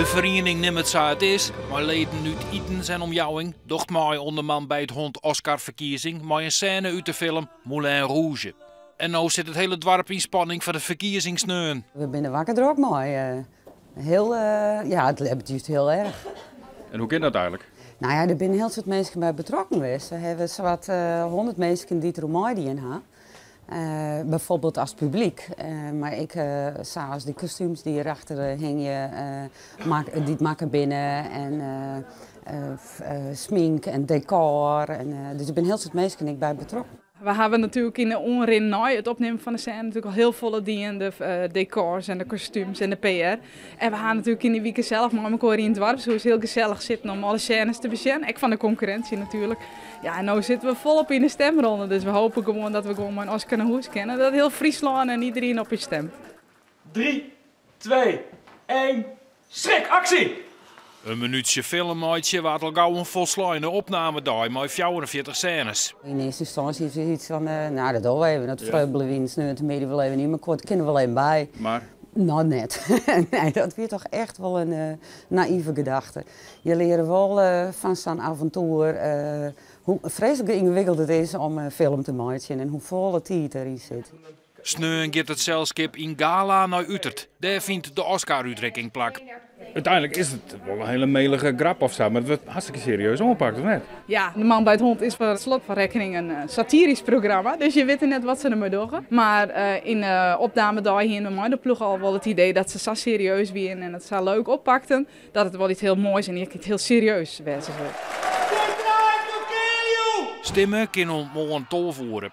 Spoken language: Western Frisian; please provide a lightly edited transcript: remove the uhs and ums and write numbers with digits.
feriening Nim It Sa It Is, mei leden út Itens en omjouwing, docht mei oan de Man Bijt Hond Oscarferkiezing mei in sêne út de film Moulin Rouge. En no sit it hiele doarp yn spanning foar de ferkiezing sneon. We binne wakker drok mei. Hiel, ja, it libbet júst hiel erch. En hoe kin dat eigenlik? No ja, der binne hiel soad minsken by betrokken west. We hawwe sawat 100 minsken dy't deroer meidien ha. Bijvoorbeeld as publyk, mar ek sa as de kostúms dy't hjirachter hingje, dy't makke binne en smink en dekôr. Dus der binne hiel soad minsken ek by betrokken. We hawwe natuerlik yn de oanrin nei it opnimmen fan de sêne natuerlik al hiel folle dien, de dekôrs en de kostúms en de PR. En we hawwe natuerlik yn dy wike sels mei mekoar yn it doarpshûs hiel gesellich sitten om alle sênes te besjen, ek fan de konkurrinsje natuerlik. Ja, en no sitte we folop yn de stemronde, dus we hoopje gewoan dat we gewoan mei in Oscar nei hûs kinne, dat hiel Fryslân en iderien op ús stemt. 3, 2, 1, schrik, actie! In minútsje film meitsje waard al gau in folsleine opnamedei mei 44 sênes. Yn earste ynstânsje is it yts fan, no dat dogge we even, dat freubelje we yn sneontemiddei wol even yn mekoar, dat kinne we wol even by. Mar? No net. Nee, dat wie toch echt wol in naïve gedachte. Je leare wol fan sa'n avontoer hoe freeslik yngewikkeld it is om in film te meitsjen en hoefolle tiid deryn sit. Sneon giet it selskip yn gala nei Utert. Dêr fynt de Oscar-útrikking plak. Uteinlik is it wol in hiele melige grap of sa, mar it wurdt hartstikke serieus oanpakt, of net? Ja, De Man Bijt Hond is per slot fan rekkening in satirysk programma, dus je witte net wat se dermei dogge. Mar yn de opnamedei hiene we mei de ploech al wol it idee dat se sa serieus wiene en it sa leuk oppakten, dat it wol iets hiel moais en ek iets hiel serieus wêze soe. Stimme kin oant moarn 12 oere.